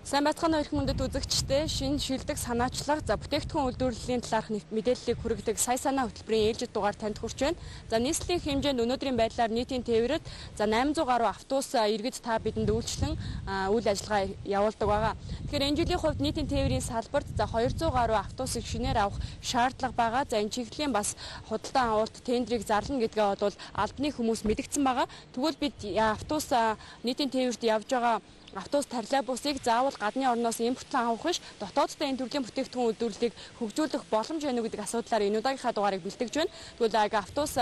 Сайн байцгаана уу эрхэм мөндөд үзэгчдээ. Шинэ шилдэг санаачлах, за бүтээгдэхүүн үйлдвэрлэлийн талаарх мэдээллийг хүргэдэг сая санаа хөтөлбөрийн ээлжид дугаар танд хүрч байна. За нийслэлийн хэмжээнд өнөөдрийн байдлаар нийтийн тээврэд за 800 гаруй автобус иргэд та бидэнд үйлчлэн үйл ажиллагаа явуулдаг байгаа. Тэгэхээр энэ жилийн хувьд нийтийн тээврийн салбарт за 200 гаруй автобусыг шинээр авах шаардлага байгаа. За энэ чиглэлийн бас худалдан авалт тендрийг зарлана гэдгээ бол албаны хүмүүс мэдгдсэн байгаа. Тэгвэл бид автобус нийтийн тээврт явж байгаа автобус троллейбусыг заавал гадны орноос импортлон авах биш, дотооддоо энэ төрлийн бүтээгдэхүүн үйлдвэрлэлийг хөгжүүлэх боломж байна уу гэдэг асуудлаар энэ удаагийнхаа дугаарыг бэлтгэж байна. Тэгвэл автобус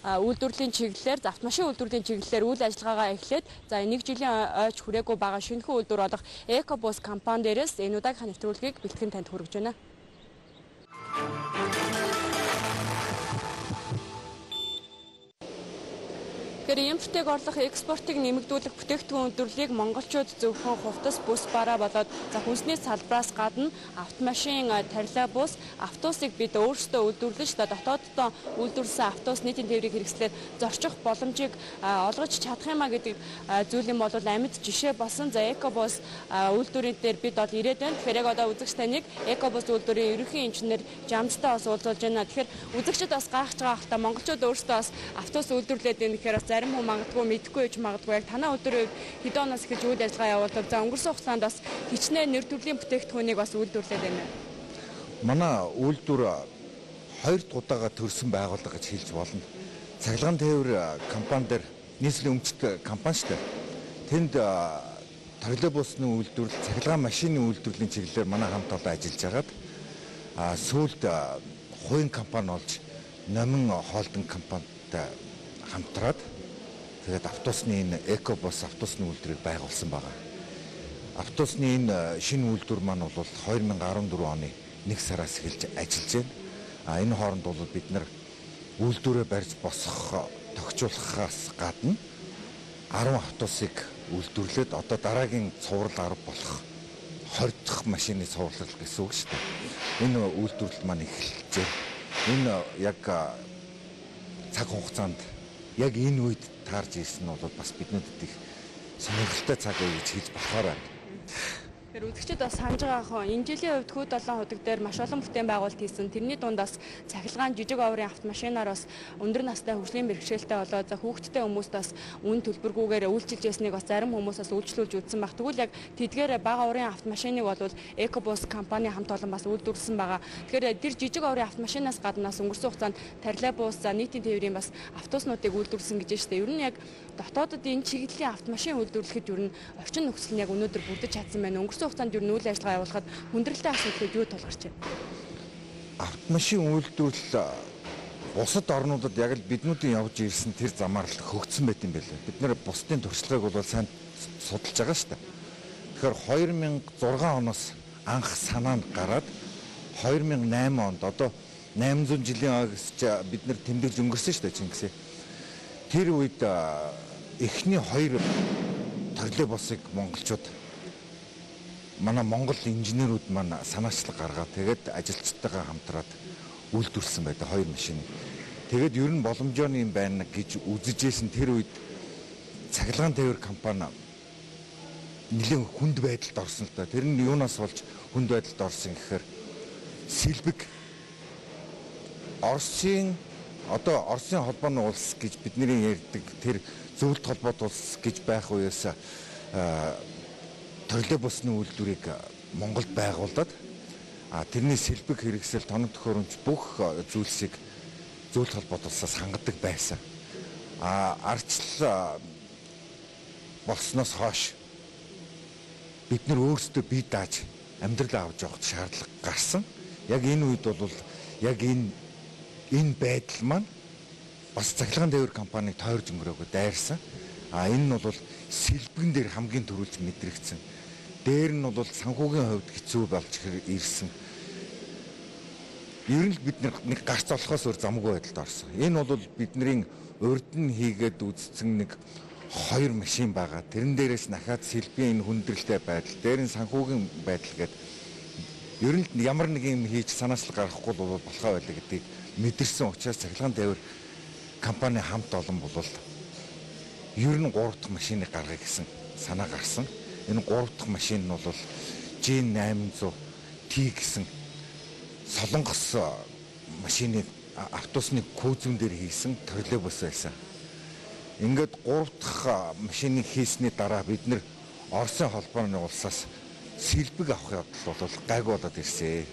үйлдвэрлэлийн чиглэлээр, автомашин үйлдвэрлэлийн чиглэлээр үйл ажиллагаагаа эхлээд за нэг жилийн ойч хүрээгүй байгаа шинэхэн үйлдвэр болох Ecobus компани дээрээс энэ удаагийнхаа нэвтрүүлгийг бэлтгэн танд хүргэж байна. Тэгэхээр импортыг орлох, экспортыг нэмэгдүүлэх бүтээгдэхүүн үйлдвэрлэлийг монголчууд зөвхөн хувцас, бүс бараа болоод за хүнсний салбараас гадна автомашин, троллейбус, автобусыг бид өөрсдөө үйлдвэрлэж дотооддоо үйлдвэрлэсэн автобус нийтийн тээврийг хэрэгслээр зорчих боломжийг олгож чадах юм а гэдэг зүйл юм бол амьд жишээ болсон. За Ecobus үйлдвэрийн дээр бид бол ирээд байна. Тэгэхээр яг одоо үзэгч таныг Ecobus үйлдвэрийн ерөнхий инженер Жамцтай бас уулзуулж байна. Тэгэхээр үзэгчид бас гайхаж байгаа хэл та монголчууд өөрсдөө бас автобус үйлдвэрлээд байна гэхээр бас зарим хүн магадгүй мэдэхгүй байж магадгүй. Яг танаа өдрийн үед хэдэн оноос эхэлж үйл ажиллагаа явуулдаг. За өнгөрсөн хугацаанд бас хичнээн нэр төрлийн бүтээгдэхүүнийг бас үйлдвэрлээд байна. Манай үйлдвэр хоёр дахь удаага төрсэн байгууллага гэж хэлж болно. Цахилгаан тээвэр компани дээр нийслэлийн өмчт компани шүү дээ. Тэнд троллейбусны үйлдвэрлэл, цахилгаан машины үйлдвэрлэлийн чиглэлээр манай хамт олон ажиллаж хагаад сүүлд хувийн компани болж Номин холдинг компанитай хамтраад тэгээд автобусны энэ Ecobus автобусны үйлдвэрийг байгуулсан байгаа. Автобусны энэ шинэ үйлдвэр маань бол 2014 оны 1 сараас эхэлж ажиллаж байна. Энэ хооронд бол бид нар үйлдвэрээ барьж босгох, тохижуулахаас гадна 10 автобусыг үйлдвэрлээд одоо дараагийн цуврал 10 болох 20 дахь машины цуврал гэсэн үг шүү дээ. Энэ үйлдвэрлэл маань эхэлж байна. Энэ яг цаг хугацаанд яг энэ үед таарж ирсэн нь бол бас биднүүдэд их сонирхолтой цаг үе гэж хэлж болохоор байна. Тэгэхээр үзэгчид бас санаж байгаа хөө энэ жилийн хувьд хүү долоон худаг дээр маш олон бүтээн байгуулалт хийсэн. Тэрний дунд бас цахилгаан жижиг оврын автомашинаар бас өндөр настай хөгжлийн бэрхшээлтэй болоод за хүүхэдтэй хүмүүст бас үн төлбөргүйгээр үйлчилж ясныг бас зарим хүмүүс бас үйлчлүүлж үзсэн баг. Тэгвэл яг тэдгээр бага оврын автомашиныг бол Ecobus компани хамт олон бас үйлдвэрлэсэн байгаа. Тэгэхээр тэр жижиг оврын автомашинаас гадна бас өнгөрсөн хугацаанд троллейбус, за нийтийн тээврийн бас автобуснуудыг үйлдвэрлэсэн гэж байна шүү дээ. Ер нь яг дотоодод энэ чиглэлийн автомашин үйлдвэрлэхэд ер нь орчин нөхцөл нь яг өнөөдөр бүрдэж чадсан байна. Өнгөрсөн хугацаанд ер нь үйл ажиллагаа явуулахад хүндрэлтэй асуудлууд юу тулгарч байна? Автомашин үйлдвэрлэл бусад орнуудад яг л биднүүдийн явж ирсэн тэр замаар л хөгжсөн байт юм байлээ. Бид нэр бусдын туршлагыг бол сайн судалж байгаа шүү дээ. Тэгэхээр 2006 оноос анх санаа нь гараад 2008 онд одоо 800 жилийн ойгс бид нэр тэмдэглэж өнгөрсөн шүү дээ Чингисээ. Тэр үед эхний хоёр троллейбусыг монголчууд манай монгол инженерүүд маань санаачлаг гаргаад тэгээд ажилчдтайгаа хамтраад үйлдвэрлэсэн байдаг хоёр машиныг. Тэгээд ер нь боломжооны юм байна гэж үзэжсэн тэр үед цахилгаан тээвэр компани нэлээд хүнд байдалд орсон л да. Тэр нь юунаас болж хүнд байдалд орсон гэхээр сэлбэг Оросын одоо Оросын холбооны улс гэж бидний ярьдаг тэр зөвлөлт холбоот улс гэж байх үеэс троллейбусны үйлдвэрийг Монголд байгуулад тэрний сэлбэг хэрэгсэл, тоног төхөөрөмж бүх зүйлсийг зөвлөлт холбоот улсаас хангадаг байсан. Ардчлал болсноос хойш бид нар өөрсдөө бие дааж амьдрал авч явах шаардлага гарсан. Яг энэ үед бол яг энэ байдал маань бас цахилгаан тээвэр компаниг тойрж өнгөрөөгөө дайрсан. Энэ нь бол сэлбэгэн дээр хамгийн түрүүлж мэдрэгдсэн. Дээр нь бол санхүүгийн хувьд хэцүү болж ирсэн. Ер нь л бид нэг гарц олохоос өөр замгүй байдалд орсон. Энэ бол бидний урд нь хийгээд үзсэн нэг хоёр машин байгаа. Тэрэн дээрээс нахаад сэлбийн энэ хүндрэлтэй байдал, дээр нь санхүүгийн байдал гээд ер нь ямар нэг юм хийж санаачлаг гаргахгүй бол болохоо байлаа гэдгийг мэдэрсэн учраас цахилгаан тээвэр компани хамт олон бол ер нь 3 дахь машиныг гаргая гэсэн санаа гарсан. Энэ 3 дахь машин нь бол G800T гэсэн Солонгос машины автобусны кузовн дээр хийсэн троллейбус байсан. Ингээд 3 дахь машиныг хийсний дараа бид нэр Оросын холбооны улсаас сэлбэг авах явдал бол гайгүй болоод ирсэн.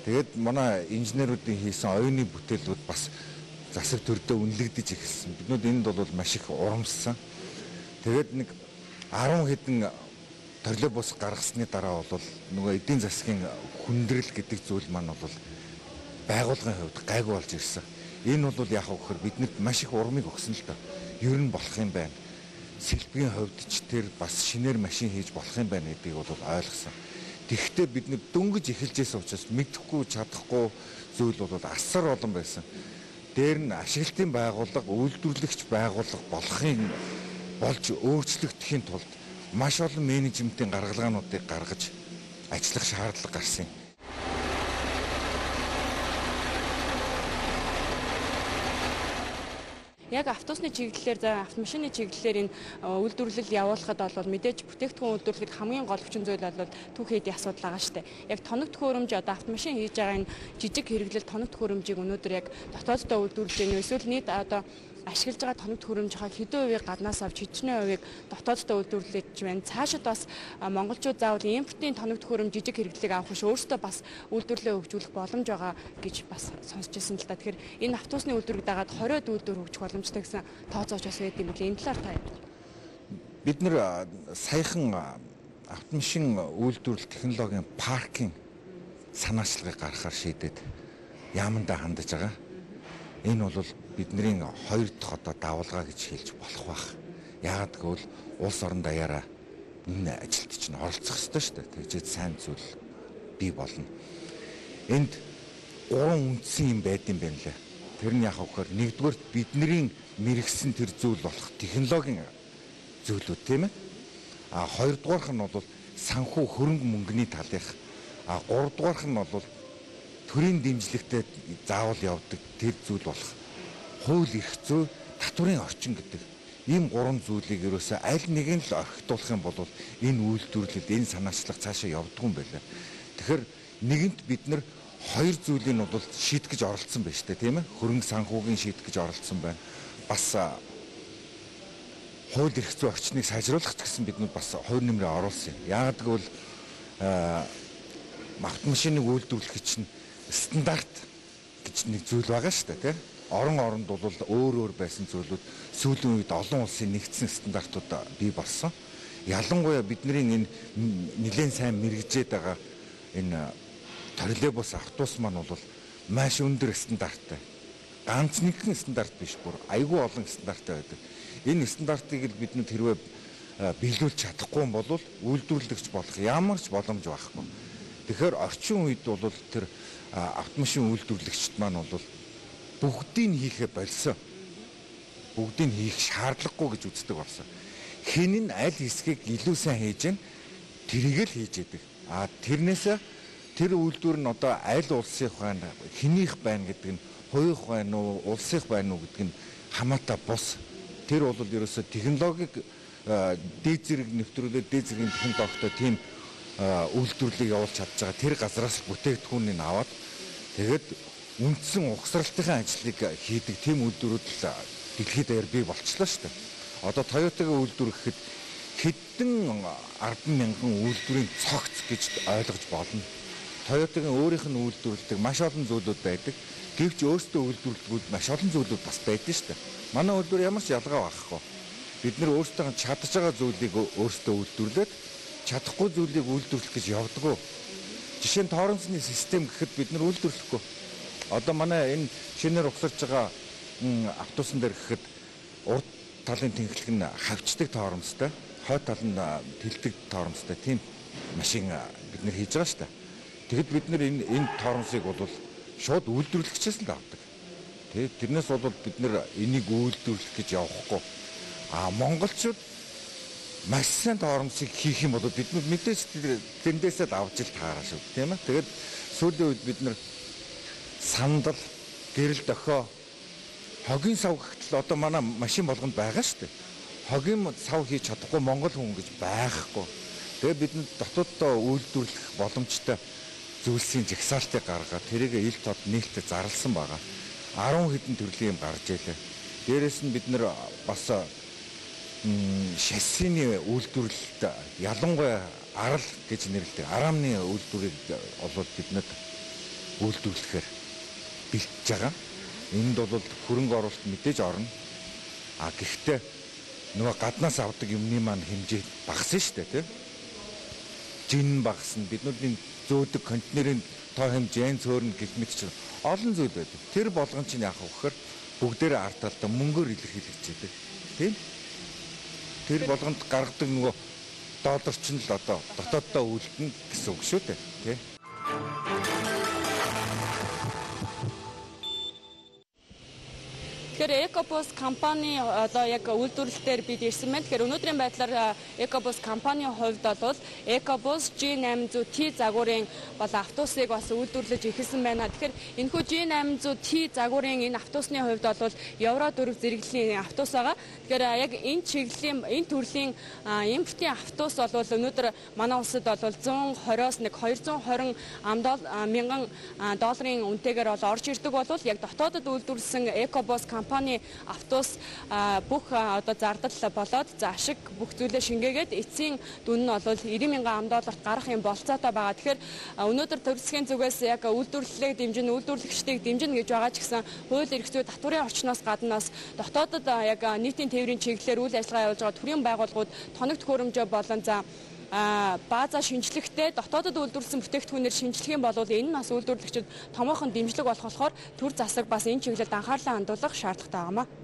Тэгээд манай инженерүүдийн хийсэн оюуны бүтээлүүд бас засаг төрдөө үнэлэгдэж эхэлсэн. Биднүүд энд бол маш их урамссан. Тэгээд нэг 10 хэдэн троллейбус гаргасны дараа бол нөгөө эдийн засгийн хүндрэл гэдэг зүйл маань бол байгууллагын хувьд гайгүй болж ирсэн. Энэ бол яг гэхээр биднэрт маш их урмыг өгсөн л доо. Ер нь болох юм байна. Сэлбэгийн хувьд ч тэр бас шинээр машин хийж болох юм байна гэдгийг бол ойлгосон. Тэгэхдээ бид нэр дөнгөж эхэлж байсан учраас мэдэхгүй чадахгүй зүйл бол асар олон байсан. Дээр нь ашиглалтын байгууллага, үйлдвэрлэгч байгууллага болохын болж өөрчлөгдөхийн тулд маш олон менежментийн гаргалгаануудыг гаргаж ажиллах шаардлага гарсан юм. Яг автобусны чиглэлээр, за автомашины чиглэлээр энэ үйлдвэрлэл явуулахад бол мэдээж бүтээгдэхүүн үйлдвэрлэхэд хамгийн гол хүчин зүйл бол түүх хийдийн асуудал байгаа шүү дээ. Яг тоног төхөөрөмж одоо автомашин хийж байгаа энэ жижиг хэрэглэл тоног төхөөрөмжийг өнөөдөр яг дотооддоо үйлдвэрлэж байна уу? Эсвэл нийт одоо ашиглаж байгаа тоног төхөөрөмжийнхаа хэдэн хувийг гаднаас авч хэдэн хувийг дотооддоо үйлдвэрлэж байна. Цаашид бас монголчууд заавал импортын тоног төхөөрөмж жижиг хэрэглэлийг авах биш өөрсдөө бас үйлдвэрлэлээ хөгжүүлэх боломж байгаа гэж бас сонсч ирсэн л да. Тэгэхээр энэ автобусны үйлдвэрийг дагаад 20-од үйлдвэр хөгжих боломжтой гэсэн тооцоолж бас байд юм билээ. Энэ талаар та ярьж. Бид нэр саяхан автомашин үйлдвэрлэл технологийн паркийн санаачлагыг гаргахаар шийдээд яамандаа хандаж байгаа. Энэ бол бидний хоёр дахь одоо давалгаа гэж хэлж болох байх. Яагаад гэвэл улс орон даяараа энэ ажилд чинь оролцох ёстой шүү дээ. Тэгжээд сайн зүйл бий болно. Энд гурван үндсэн юм байд юм байна лээ. Тэр нь яг гэхээр нэгдүгээрт бидний мэрэгсэн тэр зүйл болох технологийн зүйлүүд тийм ээ. А хоёрдугаарх нь бол санхүү хөрөнгө мөнгөний талынх. А гуравдугаарх нь бол төрийн дэмжлэгтэй заавал явдаг тэр зүйл болох хууль эрх зүй, татварын орчин гэдэг ийм гурван зүйлийг ерөөсөө аль нэг нь л орхитуулах юм бол энэ үйлдвэрлэл, энэ санаачлах цаашаа явдгүй юм байна. Тэгэхээр нэгэнт бид нар хоёр зүйлийг нь бол шийдэх гэж оролцсон байна шүү дээ, тийм ээ? Хөрөнгө санхүүгийн шийдэх гэж оролцсон байна. Бас хууль эрх зүй орчныг сайжруулах гэсэн бид нар бас хувь нэмрээ оруулсан юм. Яагаад гэвэл автомашиныг үйлдвэрлэх чинь стандарт гэж нэг зүйл байгаа шүү дээ, тийм? Орон оронд бол өөр өөр байсан зүйлүүд сүүлийн үед олон улсын нэгдсэн стандартууд бий болсон. Ялангуяа бидний энэ нэлээд сайн мэрэгжээд байгаа энэ троллейбус, автобус маань бол маш өндөр стандарттай. Ганц нэгэн стандарт биш, бүр айгүй олон стандарттай байдаг. Энэ стандартыг л бид нүд хэрвээ биелүүлж чадахгүй бол үйлдвэрлэгч болох ямар ч боломж байхгүй. Тэгэхээр орчин үед бол тэр автомашин үйлдвэрлэгчд маань бол бүгдийг нь хийхээ болсон. Бүгдийг нь хийх шаардлагагүй гэж үздэг болсон. Хэн нь аль хэсгийг илүү сайн хийж гэн тэрийг л хийж яадаг. А тэрнээс тэр үйлдвэр нь одоо аль улсынх байна, хэнийх байна гэдэг нь хувийнх байна уу, улсынх байна уу гэдэг нь хамаатай бус. Тэр бол ерөөсөө технологиг дээд зэрэг нэвтрүүлээд дээд зэргийн технологитой тийм үйлдвэрлэлийг явуулж чадж байгаа тэр газраас бүтээгдэхүүнийг аваад тэгээд үндсэн угсралтын ажлыг хийдэг тийм үйлдвэрүүд л дэлхийд даяар бий болчлоо шүү дээ. Одоо Toyota-гийн үйлдвэр гэхэд хэдэн 10,000 үйлдвэрийн цогц гэж ойлгож болно. Toyota-гийн өөрийнх нь үйлдвэрлэдэг маш олон зүйлүүд байдаг. Гэвч өөрсдөө үйлдвэрлэдгүүд маш олон зүйлүүд бас байдаг шүү дээ. Манай үйлдвэр ямар ч ялгаа байхгүй. Бид нэр өөрсдөө чадж байгаа зүйлийг өөрсдөө үйлдвэрлээд чадахгүй зүйлийг үйлдвэрлэх гэж явдггүй. Жишээ нь торонцны систем гэхэд бид нар үйлдвэрлэхгүй. Одоо манай энэ шинээр угсарч байгаа автобусан дээр гэхэд урд талын тэнхлэг нь хавчдаг торомстой, хойд тал нь тэлдэг торомстой тийм машин бид нар хийж байгаа шүү дээ. Тэгэхэд бид нар энэ торомсыг бол шууд үйлдвэрлэгчээс л авдаг. Тэгээд тэрнээс бол бид нар энийг үйлдвэрлэх гэж явахгүй. А монголчууд маш сайн торомсыг хийх юм бол бид нар мэдээж тэндээсээ л авч ил таараа шүү, тийм ээ. Тэгээд сүүлийн үед бид нар сандал, гэрэл дохио, хогийн сав гэхтэл одоо манай машин болгонд байгаа шүү дээ. Хогийн сав хийж чадахгүй монгол хүн гэж байхгүй. Тэгээ бидэнд дотооддоо үйлдвэрлэх боломжтой зүйлсийн жагсаалтыг гаргаад тэрийг ил тод нээлттэй зарласан байгаа. 10 хэдэн төрлийн юм гарч ийлээ. Дээрээс нь бид нэр бас шассины үйлдвэрлэлд ялангуяа арал гэж нэрлэдэг арамны үйлдвэрийг олоод биднэд үйлдвэрлэхээр бэлтэж байгаа. Энд бол хөрөнгө оруулалт мэдээж орно. А гэхдээ нөгөө гаднаас авдаг юмны маань хэмжээ багасна шүү дээ, тийм. Жин багасна. Бидний зөөдөг контейнерийн тоо хэмжээ, цөөрн гэх мэт чинь олон зүйл байдаг. Тэр болгон чинь яах вэ гэхээр бүгдээрээ ард талдаа мөнгөөр илэрхийлэгдэж байдаг. Тийм. Тэр болгонд гаргадаг нөгөө доллар чинь л одоо дотооддоо үлдэнэ гэсэн үг шүү дээ, тийм. Тэгэхээр EcoBoost компани одоо яг үйлдвэрлэлээр бид ирсэн байна. Тэгэхээр өнөөдрийн байдлаар EcoBoost компанийн хувьд бол EcoBoost G800T загварын бол автобусыг бас үйлдвэрлэж эхэлсэн байна. Тэгэхээр энэхүү G800T загварын энэ автобусны хувьд бол Евро 4 зэрэглэлийн автобус байгаа. Тэгэхээр яг энэ чиглэлийн энэ төрлийн импортын автобус бол өнөөдөр манай улсад бол 120-оос нэг 220 мянган долларын үнэтэйгээр бол орж ирдэг бол яг дотоодод үйлдвэрлэсэн EcoBoost компани автобус бүх одоо зардал болоод за ашиг бүх зүйлээ шингээгээд эцсийн дүн нь бол 90 мянган ам долларт гарах юм болцоотой байгаа. Тэгэхээр өнөөдөр төр засгийн зүгээс яг үйлдвэрлэлийг дэмжин, үйлдвэрлэгчдийг дэмжинэ гэж байгаа ч гэсэн хууль эрх зүй татварын орчноос гадна бас дотоодод яг нийтийн тээврийн чиглэлээр үйл ажиллагаа явуулж байгаа төрийн байгууллагууд тоног төхөөрөмжөө болон за бааза шинжлэхдээ дотоодод үйлдвэрлэсэн бүтээгдэхүүнээр шинжлэх юм бол энэ нь бас үйлдвэрлэгчид томоохон дэмжлэг болох болохоор төр засаг бас энэ чиглэлд анхаарлаа хандуулах шаардлагатай байгаа юм.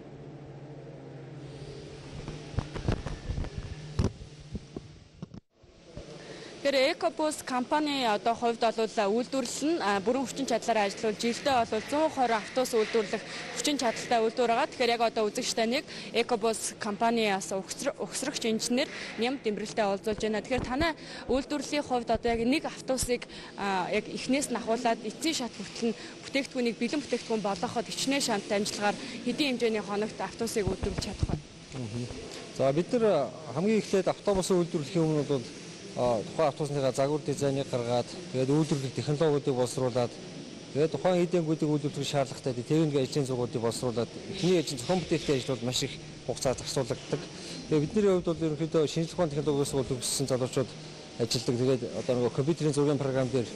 Тэгэхээр EcoBoost компани одоо хувьд бол үйлдвэрлэл нь бүрэн хүчин чадлаараа ажиллавал жилдээ бол 120 автобус үйлдвэрлэх хүчин чадалтай үйлдвэр байгаа. Тэгэхээр яг одоо үзэгч таныг EcoBoost компани бас угсрагч инженер Ням Дэмбэрэлтэй уулзуулж байна. Тэгэхээр танай үйлдвэрлэлийн хувьд одоо яг нэг автобусыг яг эхнээс нь ахуулаад эцсийн шат хүртэл нь бүтээгдэхүүнийг бэлэн бүтээгдэхүүн болгоход хичнээн шант амжилтгаар хэдийн хэмжээний хоногт автобусыг үйлдвэрлэж чадах вэ? За бид нар хамгийн эхлээд автобусыг үйлдвэрлэхийн өмнө бол тухайн автобусныхаа загвар дизайныг гаргаад тэгээд үйлдвэрлэх технологиудыг боловсруулад тэгээд тухайн эдэнгүүдийг үйлдвэрлэх шаардлагатай техник ажлын зургуудыг боловсруулад эхний ээлжин зохион бүтээлтэй ажил бол маш их хугацаа зарцуулагддаг. Тэгээд бидний хувьд бол ерөнхийдөө шинжлэх ухааны технологиос бол төгссөн залуучууд ажилладаг. Тэгээд одоо нөгөө компьютерийн зургийн програм дээр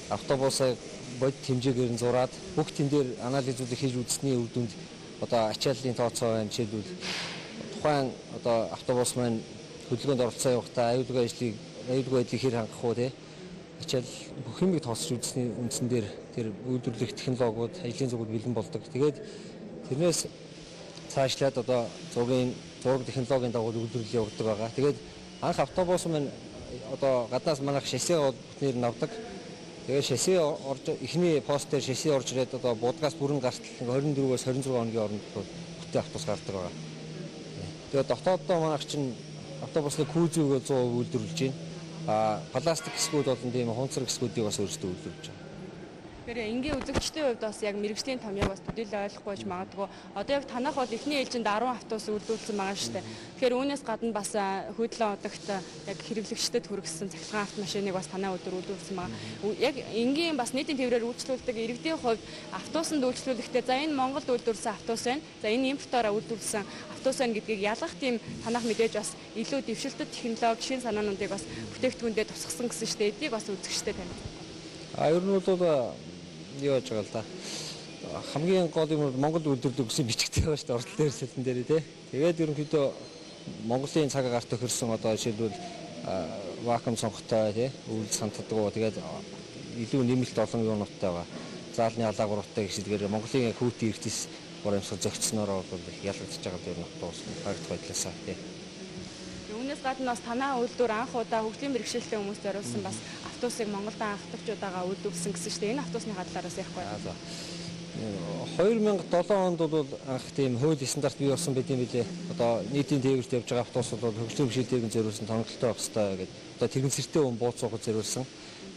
автобусыг бодит хэмжээгээр нь зураад бүх тэн дээр анализуудыг хийж үзсний үр дүнд одоо ачааллын тооцоо байна. Жишээлбэл тухайн одоо автобус маань хөдөлгөөнд оролцоо явахдаа аюулгүй ажлыг аюулгүй байдлыг хэр хангах уу те ачаал бүх юмыг тооцож үзсний үндсэн дээр тэр үйлдвэрлэх технологиуд ажлын зүгүүд бэлэн болдог. Тэгээд тэрнээс цаашлаад одоо зургийн зураг технологийн дагуу үйлдвэрлэл явагддаг байгаа. Тэгээд анх автобус маань одоо гаднаас манайх шасси бүтнээр нь авдаг. Тэгээд шасси орж эхний пост дээр шасси орж ирээд одоо будгаас бүрэн гартал 24-өөс 26 хоногийн хооронд бүтэн автобус гардаг байгаа. Тэгээд дотооддоо манайх чинь автобусны күүзүүгээ 100% үйлдвэрлэж байна. Пластик хэсгүүд болон тийм хунцар хэсгүүдийг бас өөрсдөө үйлдвэрлэж байгаа. Тэгэхээр энгийн үзэгчдийн хувьд бас яг мэргэжлийн томьёог бас төдийлөн ойлгохгүй байж магадгүй. Одоо яг танах бол эхний ээлжинд 10 автобус үйлдвэрлэсэн байгаа шүү дээ. Тэгэхээр үүнээс гадна бас хүйдлэн одогт яг хэрэглэгчдэд хүргэсэн цахилгаан автомашиныг бас танай өдөр үйлдвэрлэсэн байгаа. Яг энгийн бас нийтийн тээврээр үйлчлүүлдэг иргэдийн хувьд автобусанд үйлчлүүлэхдээ за энэ Монголд үйлдвэрлэсэн автобус байна. За энэ импортоороо үйлдвэрлэсэн автобус байна гэдгийг ялгах тийм танах мэдээж бас илүү дэвшилтэт технологи шин санаануудыг бас бүтээгдэхүүндээ тусгасан гэсэн шүү дээ. Эдийг бас үзэгчдэд танилцуулах. Ер нь бол юу яаж байгаа л да. Хамгийн гол юм бол Монгол үйлдвэрлэх гэсэн бичигтэй байгаа шүү дээ. Оролт дээр сэлэн дээр тий. Тэгээд ерөнхийдөө Монголын цаг агаар тохирсон одоо жишээлбэл вакуум цонхтой тий, үйл сантдаггүй. Тэгээд илүү нэмэлт олон юунуудтай байгаа. Заалны алаагууртай гэсэдгээр Монголын яг хүүтийн эрдэс горимсгал зөгцснөөрөө бол их ялгагдчихж байгаа юм автобус харагдах байдлаасаа тий. Үүнээс гадна бас танаа үйлдвэр анх удаа хөгжлийн бэрхшээлтэй хүмүүст зориулсан бас автобусыг Монголд анхдагч удаага үйлдвэрлэсэн гэсэн чинь энэ автобусны талаараас ярихгүй. 2007 онд бол анх тийм хууль стандарт бий болсон байт юм билээ. Одоо нийтийн тээвэрт явж байгаа автобус бол хөгжлийн бэрхшээлтэйг зориулсан тоногдолтой байх ёстой гэдэг. Одоо тэрэгцэртэй хүн бууцуухад зориулсан.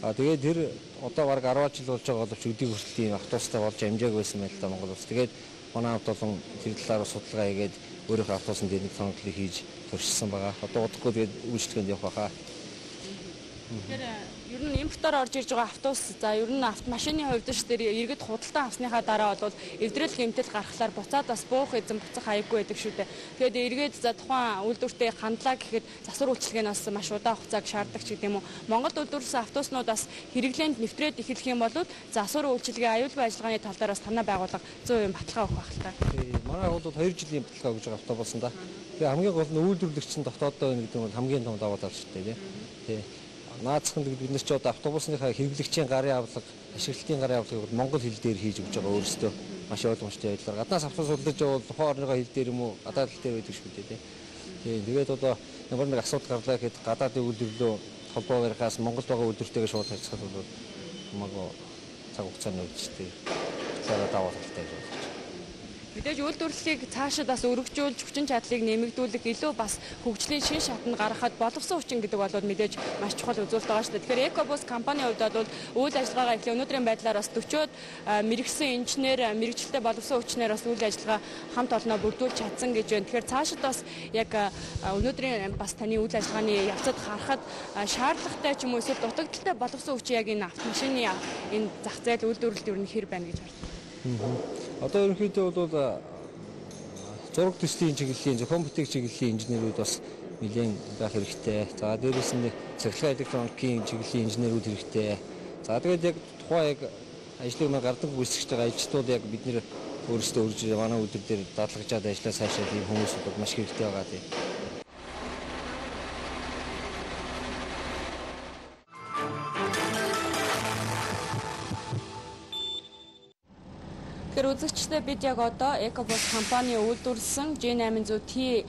Тэгээд тэр одоо бараг 10 жил болж байгаа боловч өдийг хүртэл тийм автобустай болж амжаагүй байсан байл та Монгол улс. Тэгээд манай хамт олон тэр талаар судалгаа хийгээд өөрийнхөө автобусын дээр нэг тоногдлыг хийж туршсан байгаа. Одоо удахгүй тэгээд үйлчлэгээнд явах байхаа. Тэгэхээр ер нь импортоор орж ирж байгаа автобус, за ер нь автомашины хувьд ш тэр иргэд худалдан авсныхаа дараа бол эвдрэл гэмтэл гаргахлаар буцаад бас буух эзэн буцах аягүй байдаг шүү дээ. Тэгээд эргээд за тухайн үйлдвэртээ хандлаа гэхэд засвар үйлчилгээ нь бас маш удаан хугацааг шаарддаг ч гэдэг юм уу. Монголд үйлдвэрлэсэн автобуснууд бас хэрэглээнд нэвтрээд эхлэх юм бол засвар үйлчилгээ, аюулгүй ажиллагааны тал дээр бас танай байгууллага 100% баталгаа өгөх байх л та. Манай бол 2 жилийн баталгаа өгж байгаа автобус да. Тэгээ хамгийн гол нь үйлдвэрлэгч нь дотооддоо байна гэдэг нь бол хамгийн том давуу тал шүү дээ, тий. Наацхан бид нар ч одоо автобусныхаа хэрэглэгчийн гарын авлага, ашиглалтын гарын авлагыг бол монгол хэл дээр хийж өгч байгаа өөрсдөө маш ойлгомжтой байдлаар. Гаднаас автобус худалдаж явбал тухайн орныхоо хэл дээр юм уу гадаад хэл дээр байдаг шүү дээ, тий. Тэгээд одоо ямар нэг асуудал гарлаа гэхэд гадаадын үйлдвэрлэлөө холбоо барихаас Монголд байгаа үйлдвэртэйгээ шууд харьцахад бол хамаагүй цаг хугацааны үед шүү дээ. Цаараа давуу талтай гэж бодож. Мэдээж үйлдвэрлэлийг цаашид бас өргөжүүлж, хүчин чадлыг нэмэгдүүлэх, илүү бас хөгжлийн шин шатнд гаргахад боловсон хүчин гэдэг бол мэдээж маш чухал үзүүлэлт байгаа шүү дээ. Тэгэхээр Ecobus компанийн хувьд бол үйл ажиллагаагаа эхлээ өнөөдрийн байдлаар бас 40-од мэргэсэн инженер, мэргэжилтэй боловсон хүчнэр бас үйл ажиллагаа хамт олноо бүрдүүлж чадсан гэж байна. Тэгэхээр цаашид бас яг өнөөдрийн бас таны үйл ажиллагааны явцад харахад шаардлагатай ч юм уу эсвэл дутагдaltaй боловсон хүчин яг энэ автомашины энэ зах зээл үйлдвэрлэлд ер нь хэр байна гэж харж байна. Одоо ерөнхийдөө бол зураг төслийн чиглэлийн, зохион бүтээх чиглэлийн инженерүүд бас нэлээд байх хэрэгтэй. За дээрээс нь цахилгаан электроникийн чиглэлийн инженерүүд хэрэгтэй. За тэгээд яг тухайн яг ажлыг маань гардаг гүйцэтгэж байгаа ажилчдууд яг бид нэр өөрсдөө үрж манай үйлдвэр дээр дадлагжаад ажиллаа сайшаа тийм хүмүүс бол маш хэрэгтэй байгаа тийм. Тэгэхээр үзэгчдээ бид яг одоо Ecobus компани үйлдвэрлэсэн G800T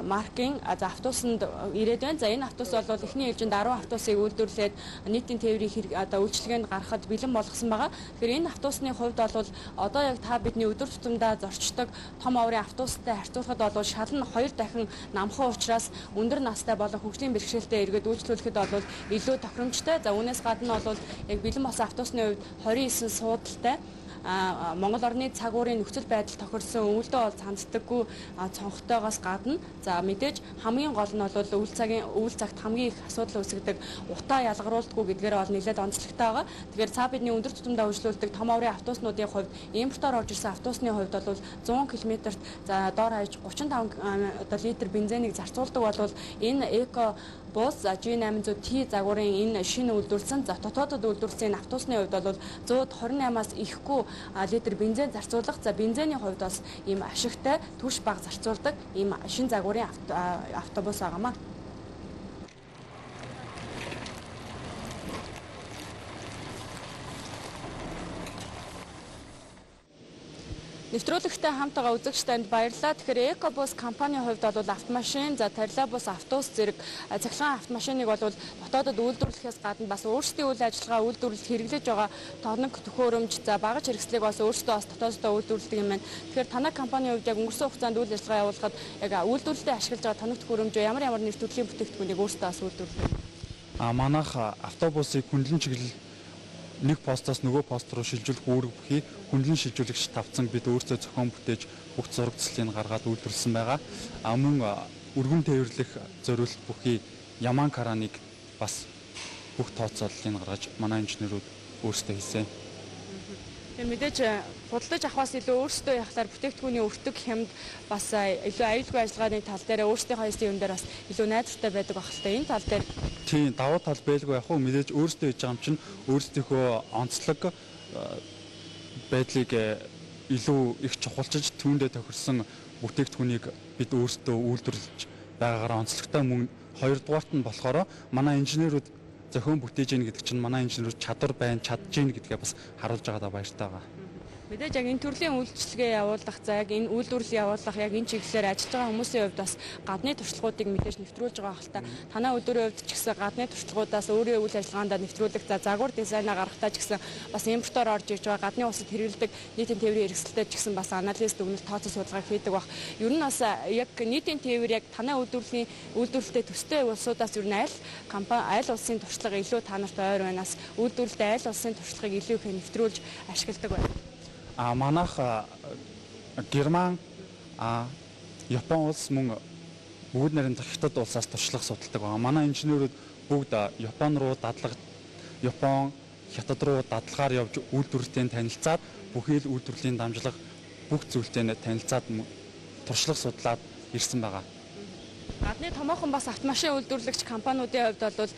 маркийн автобусанд ирээд байна. За энэ автобус бол эхний ээлжинд 10 автобусыг үйлдвэрлээд нийтийн тээврийн одоо үйлчилгээнд гаргахад бэлэн болгосон байгаа. Тэгэхээр энэ автобусны хувьд бол одоо яг та бидний өдөр тутамдаа зорчдог том оврын автобустай харьцуулахад бол шал нь 2 дахин намхан учраас өндөр настай болон хөгжлийн бэрхшээлтэй иргэд үйлчлүүлэхэд бол илүү тохиромжтой. За үүнээс гадна бол яг бэлэн болсон автобусны хувьд 29 суудалтай Монгол орны цаг уурын нөхцөл байдал тохирсон өвөлдөө бол цанддаггүй цонхтойгоос гадна за мэдээж хамгийн гол нь бол өвөл цагт хамгийн их асуудал үүсгэдэг утаа ялгаруулдаггүй гэдгээр бол нэлээд онцлогтой байгаа. Тэгэхээр цаа бидний өндөр тутамдаа үйлчлүүлдэг том оврын автобуснуудын хувьд импортоор орж ирсэн автобусны хувьд бол 100 км-т за доор хаяж 35 одоо литр бензинийг зарцуулдаг бол энэ эко бус G800T загварын энэ шинэ үйлдвэрлэсэн за дотоодод үйлдвэрлэсэн энэ автобусны хувьд бол 128-аас ихгүй литр бензин зарцуулах. За бензиний хувьд бас ийм ашигтай түвш бага зарцуулдаг ийм шинэ загварын автобус байгаамаа. Нэвтрүүлэгтэй хамт байгаа үзэгч танд баярлалаа. Тэгэхээр Ecobus компанийн хувьд бол автомашин, за Тарилабус автобус зэрэг цахилгаан автомашиныг бол дотоодод үйлдвэрлэхээс гадна бас өөрсдийн үйл ажиллагаа үйлдвэрлэлд хэрэглэж байгаа тоног төхөөрөмж, за багаж хэрэгслийг бас өөрсдөө бас дотооддоо үйлдвэрлэдэг юм байна. Тэгэхээр танай компанийн хувьд яг өнгөрсөн хугацаанд үйл ажиллагаа явуулахад яг үйлдвэрлэлдээ ашиглаж байгаа тоног төхөөрөмжөө ямар ямар нэр төрлийн бүтээгдэхүүнийг өөрсдөө бас үйлдвэрлэдэг. Манайх автобусыг хөндлөн чиглэл нэг постоос нөгөө пост руу шилжүүлэх үүрэг бүхий хөндлөн шилжүүлэгч тавцан бид өөрсдөө зохион бүтээж бүх зураг төслийг гаргаад үйлдвэрлэсэн байгаа. Мөн өргөн тээвэрлэх зориулт бүхий Яман караныг бас бүх тооцооллыг гаргаж манай инженерүүд өөрсдөө хийсэн. Тэгэхээр мэдээж худалдаж авахаас илүү өөрсдөө явахлаар бүтээгдэхүүний өртөг хямд бас илүү аюулгүй ажиллагааны тал дээр өөрсдийнхөө хийсэн юм дээр бас илүү найдвартай байдаг байх л та энэ тал дээр. Тийм, давуу тал байлгүй яг хөө мэдээж өөрсдөө хийж байгаа юм чинь өөрсдийнхөө онцлог байдлыг илүү их чухалчиж түүндээ тохирсон бүтээгдэхүүнийг бид өөрсдөө үйлдвэрлэж байгаагаараа онцлогтой мөн хоёрдугаарт нь болохоор манай инженерүүд зохион бүтээж гин гэдэг чинь манай инженерүүд чадвар байна, чадж гин гэдгээ бас харуулж байгаадаа баяртай байгаа. Мэдээж яг энэ төрлийн үйлчилгээ явуулах, за яг энэ үйлдвэрлэл явуулах, яг энэ чиглэлээр ажиллаж байгаа хүмүүсийн хувьд бас гадны туршлагуудыг мэдээж нэвтрүүлж байгаа хэл та. Танай үйлдвэрийн хувьд ч гэсэн гадны туршлагуудаас өөрийн үйл ажиллагаандаа нэвтрүүлэх, за загвар дизайнаа гаргахтаа ч гэсэн бас импортоор орж ирж байгаа гадны улсад хэрэглэдэг нийтийн тээврийн хэрэгсэлтэй ч гэсэн бас анализ дүгнэлт тооцоо судалгаа хийдэг баг. Ер нь бас яг нийтийн тээвэр яг танай үйлдвэрлэлийн үйлдвэрлэлтэй төстэй улсуудаас ер нь аль компани аль улсын туршлага илүү та нарт ойр байнаас үйлдвэрлэлтэй аль улсын туршлагыг илүү их нэвтрүүлж ашигладаг байна. Манайх Герман, Япон улс мөн бүгд найрамдах Хятад улсаас туршлага судалдаг байгаа. Манай инженерүүд бүгд Япон руу дадлага, Япон, Хятад руу дадлагаар явж үйлдвэрлэлтэй танилцаад бүхий л үйлдвэрлэлийн дамжлага бүх зүйлтэй танилцаад туршлага судлаад ирсэн байгаа. Гадны томоохон бас автомашин үйлдвэрлэгч компаниудын хувьд бол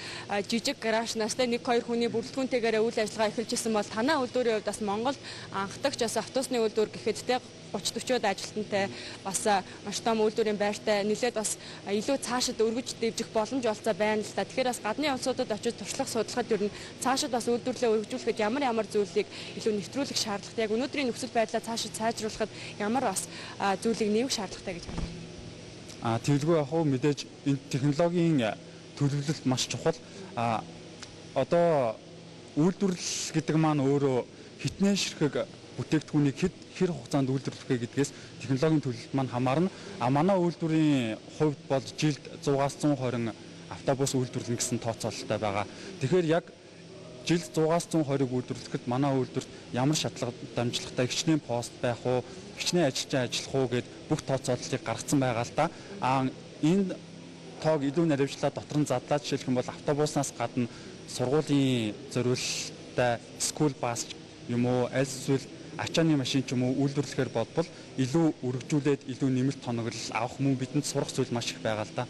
жижиг гаражнаас 1 2 хүний бүрэлдэхүүнтэйгээр үйл ажиллагаа эхэлж исэн бол танай үйлдвэрийн хувьд бас Монголд анхдагч бас автобусны үйлдвэр гэхэд те 30 40-од ажилтнтай бас маш том үйлдвэрийн байртай нэлээд бас илүү цаашид өргөж дэвжих боломж олцоо байна л да. Тэгэхээр бас гадны улсуудад очиж туршлага судлахад ер нь цаашид бас үйлдвэрлэлээ өргөжүүлэхэд ямар ямар зүйлийг илүү нэвтрүүлэх шаардлагатай, яг өнөөдрийн нөхцөл байдлаа цаашид сайжруулахад ямар бас зүйлийг нэмэх шаардлагатай гэж байна. Тэгэлгүй яг хөө мэдээж энэ технологийн төлөвлөлт маш чухал. Одоо үйлдвэрлэл гэдэг маань өөрөө хитнээ ширхэг бүтээгдэхүүнийг хэр хугацаанд үйлдвэрлэх вэ гэдгээс технологийн төлөвлөлт маань хамаарна. Манай үйлдвэрийн хувьд бол жилд 100-аас 120 автобус үйлдвэрлэнэ гэсэн тооцоололтой байгаа. Тэгэхээр яг жилд 100-аас 120-ыг үйлдвэрлэхэд манай үйлдвэрт ямар шатлага дамжлагатай хичнээн пост байх уу, хичнээн ажилчин ажиллах уу гэд бүх тооцооллыг гаргацсан байгаа л да. Энэ тоог илүү наривчлаад дотор нь задлаад жишээлх юм бол автобуснаас гадна сургуулийн зориулттай school bus юм уу, аль эсвэл ачааны машин ч юм уу үйлдвэрлэхээр бодвол илүү өргөжүүлээд илүү нэмэлт тоноглол авах мөн бидэнд сурах зүйл маш их байгаа л да.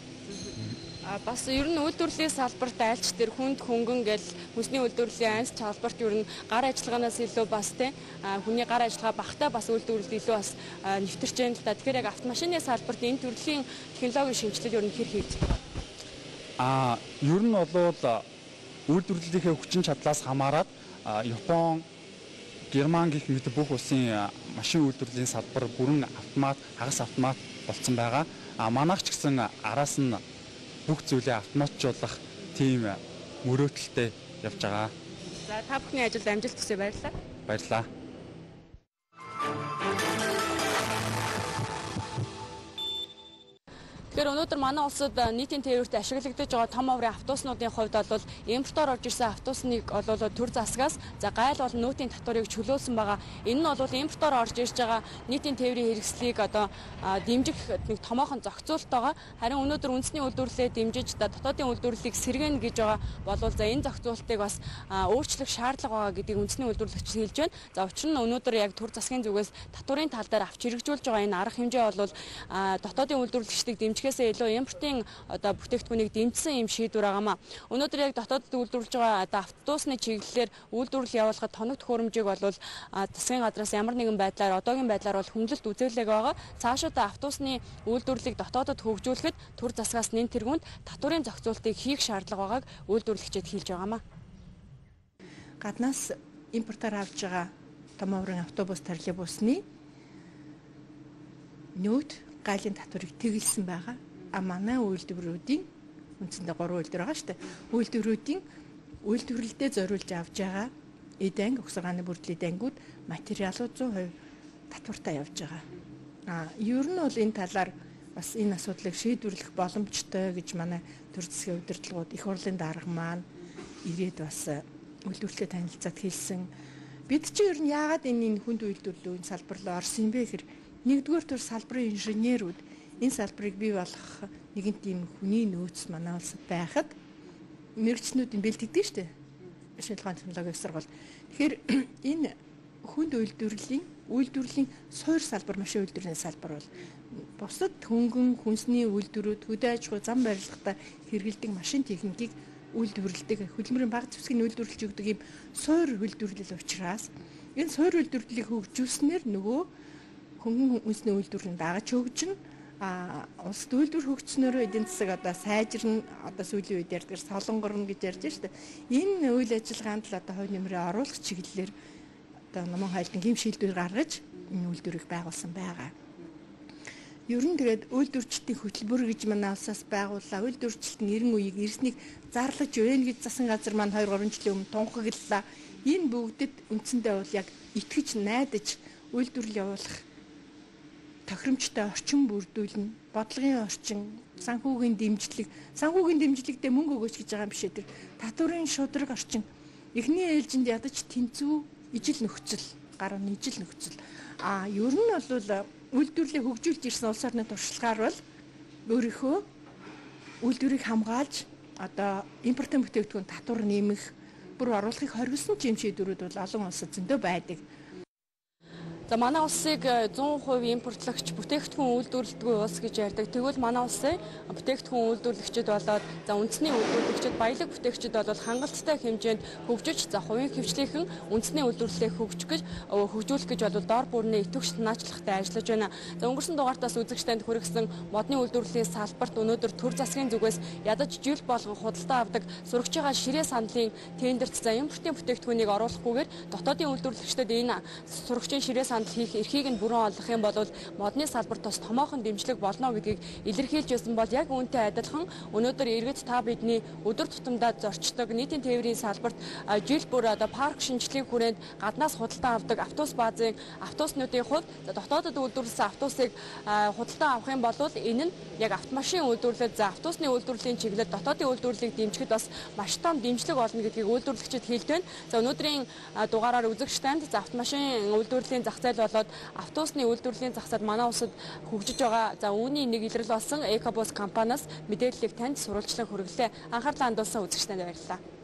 Бас ер нь үйлдвэрлэлийн салбарт айлч тэр хүнд хөнгөн гэл хүнсний үйлдвэрлэлийн анс салбарт ер нь гар ажиллагаанаас илүү бас те хүний гар ажиллагаа багтаа бас үйлдвэрлэлд илүү бас нэвтэрч байна л да. Тэгэхээр яг автомашины салбарт энэ төрлийн технологийн шинэчлэл ер нь хэр хийгддэг вэ? Ер нь бол үйлдвэрлэлийнхээ хүчин чадлаас хамаарат Япон, Герман гэх мэт бүх улсын машин үйлдвэрлэлийн салбар бүрэн автомат, хагас автомат болцсон байгаа. Манайх ч гэсэн араас нь бүх зүйлээ автоматжуулах тийм мөрөөдөлтэй явж байгаа. За та бүхний ажилд амжилт хүсье, баярлалаа. Баярлалаа. Тэгэхээр өнөөдөр манай улсад нийтийн тээврт ашиглагдаж байгаа том оврын автобуснуудын хувьд бол импортоор орж ирсэн автобусныг бол төр засгаас за гайл болон нүүтийн татварыг чөлөөлсөн байгаа. Энэ нь бол импортоор орж ирж байгаа нийтийн тээврийн хэрэгслийг одоо дэмжих нэг томоохон зохицуулт байгаа. Харин өнөөдөр үндэсний үйлдвэрлэлээ дэмжиж дотоодын үйлдвэрлэлийг сэргээнэ гэж байгаа болвол за энэ зохицуултыг бас өөрчлөх шаардлага байгаа гэдгийг үндэсний үйлдвэрлэгч хэлж байна. За учир нь өнөөдөр яг төр засгийн зүгээс татварын тал дээр авч хэрэгжүүлж байгаа энэ арга хэмжээ бол дотоодын үйлдвэрлэгчдийг дэмжих гэхээсээ илүү импортын одоо бүтээгдэхүүнийг дэмжсэн юм шийдвэр байгаамаа. Өнөөдөр яг дотоодд үйлдвэрлэж байгаа одоо автобусны чиглэлээр үйлдвэрлэл явуулахад тоног төхөөрөмжийг бол засгийн газраас ямар нэгэн байдлаар одоогийн байдлаар бол хөнгөлөлт үзүүлээг байгаа. Цаашаа автобусны үйлдвэрлэлийг дотоодод хөгжүүлэхэд төр засгаас нэн тэргуунд татварын зохицуултыг хийх шаардлага байгааг үйлдвэрлэгчид хэлж байгаамаа. Гаднаас импортоор авч байгаа том оврын автобус троллейбусны нөөт гайлын татварыг тэгэлсэн байгаа. Манай үйлдвэрүүдийн үндсэндээ 3 үйлдвэр байгаа шүү дээ. Үйлдвэрүүдийн үйлдвэрлэлдээ зориулж авч байгаа эд анги, угсаргааны бүрдлийн эд ангиуд материалууд 100% татвартай явж байгаа. Ер нь бол энэ талаар бас энэ асуудлыг шийдвэрлэх боломжтой гэж манай төр засгийн удирдлагууд их хурлын дарга маань ирээд бас үйлдвэрлэлтэй танилцаад хэлсэн. Бид чи ер нь яагаад энэ хүнд үйлдвэрлэл энэ салбар руу орсон юм бэ гэхээр нэгдүгээр төр салбарын инженерүүд энэ салбарыг бий болгох нэгэн тийм хүний нөөц манай улсад байхад мэргэжлүүд нь бэлтгэдэг шүү дээ. Шинжилгээ технологийн сургууль. Тэгэхээр энэ хүнд үйлдвэрлэлийн суур салбар, машин үйлдвэрлэлийн салбар бол бусад хөнгөн хүнсний үйлдвэрүүд, хөдөө аж ахуй, зам барилгатай хэрэглэдэг машин техникийг үйлдвэрлэдэг, хөдөлмөрийн бага зэвсгийг үйлдвэрлэж өгдөг ийм суур үйлдвэрлэл учраас энэ суур үйлдвэрлэлийг хөгжүүлснээр нөгөө хөнгөн үндэсний үйлдвэрлэл нь дагаж хөгжинэ. Улсад үйлдвэр хөгжснөөрөө эдийн засаг одоо сайжирна, одоо сүүлийн үед ярьдаг солонгорно гэж ярьж штэ. Энэ үйл ажиллагаанд л одоо хувь нэмрээ оруулах чиглэлээр одоо Номон хайлтын гэм шийдвэр гаргаж энэ үйлдвэрийг байгуулсан байгаа. Ер нь тэгээд үйлдвэрчдийн хөтөлбөр гэж манай улсаас байгууллаа. Үйлдвэрчлэлт нь 90 үеийг ирснийг зарлаж байна гэж засгийн газар маань 2 3 жилийн өмнө тунхаглалаа. Энэ бүгдэд үндсэндээ бол яг итгэж найдаж үйлдвэрлэл явуулах тохиромжтой орчин бүрдүүлнэ. Бодлогын орчин, санхүүгийн дэмжлэг, санхүүгийн дэмжлэгтээ мөнгө өгөөч гэж байгаа юм биш ээ. Тэр татварын шудраг орчин. Эхний ээлжинд ядаж тэнцүү ижил нөхцөл, гар оны ижил нөхцөл. Ер нь бол үйлдвэрлэлийг хөгжүүлж ирсэн улс орны туршлагаар бол өөрийнхөө үйлдвэрийг хамгаалж одоо импортын бүтээгдэхүүн татвар нэмэх, бүр оруулахыг хориглосон ч юм шийдвэрүүд бол олон улсад зөндөө байдаг. За манай улсыг 100% импортлагч бүтээгдэхүүн үйлдвэрлэдэггүй улс гэж ярьдаг. Тэгвэл манай улсын бүтээгдэхүүн үйлдвэрлэгчид болоод за үндэсний үйлдвэрлэгчид, баялаг бүтээгчид бол хангалттай хэмжээнд хөгжиж, за хувийн хвшлийнхэн үндэсний үйлдвэрлэлээ хөгжүүлэх гэж бол дор бүрний идэвхж санаачлагтай ажиллаж байна. За өнгөрсөн дугаартаас үзэгч танд хүргэсэн модны үйлдвэрлэлийн салбарт өнөөдөр төр засгийн зүгээс ядаж жил болгон худалдаа авдаг сурагчийн ширээ сандлын тендерт за импортын бүтээгдэхүүнийг оруулахгүйгээр дотоодын үйлдвэрлэгчдэд энэ сурагчийн ширээ сандал хийх эрхийг нь бүрэн олгох юм бол модны салбарт бас томоохон дэмжлэг болно гэдгийг илэрхийлж байсан бол яг үүнтэй адилхан өнөөдөр иргэд та бидний өдөр тутамдаа зорчдог нийтийн тээврийн салбарт жил бүр одоо парк шинжилгээний хүрээнд гаднаас худалдан авдаг автобус баазын автобуснуудын хувьд дотоодод үйлдвэрлэсэн автобусыг худалдан авах юм бол энэ нь яг автомашин үйлдвэрлэл, за автобусны үйлдвэрлэлийн чиглэл дотоодын үйлдвэрлэлийг дэмжихэд бас маш том дэмжлэг олно гэдгийг үйлдвэрлэгчид хэлж байна. За өнөөдрийн дугаараар үзэгч танд за автомашин үйлдвэрлэлийн зах зээл болоод автобусны үйлдвэрлэлийн зах зээл манай улсад хөгжиж байгаа. За үүний нэг илрэл болсон Ecobus компаниас мэдээллийг танд сурвалжлан хүргэлээ. Анхаарлаа хандуулсан үзэгч танд баярлалаа.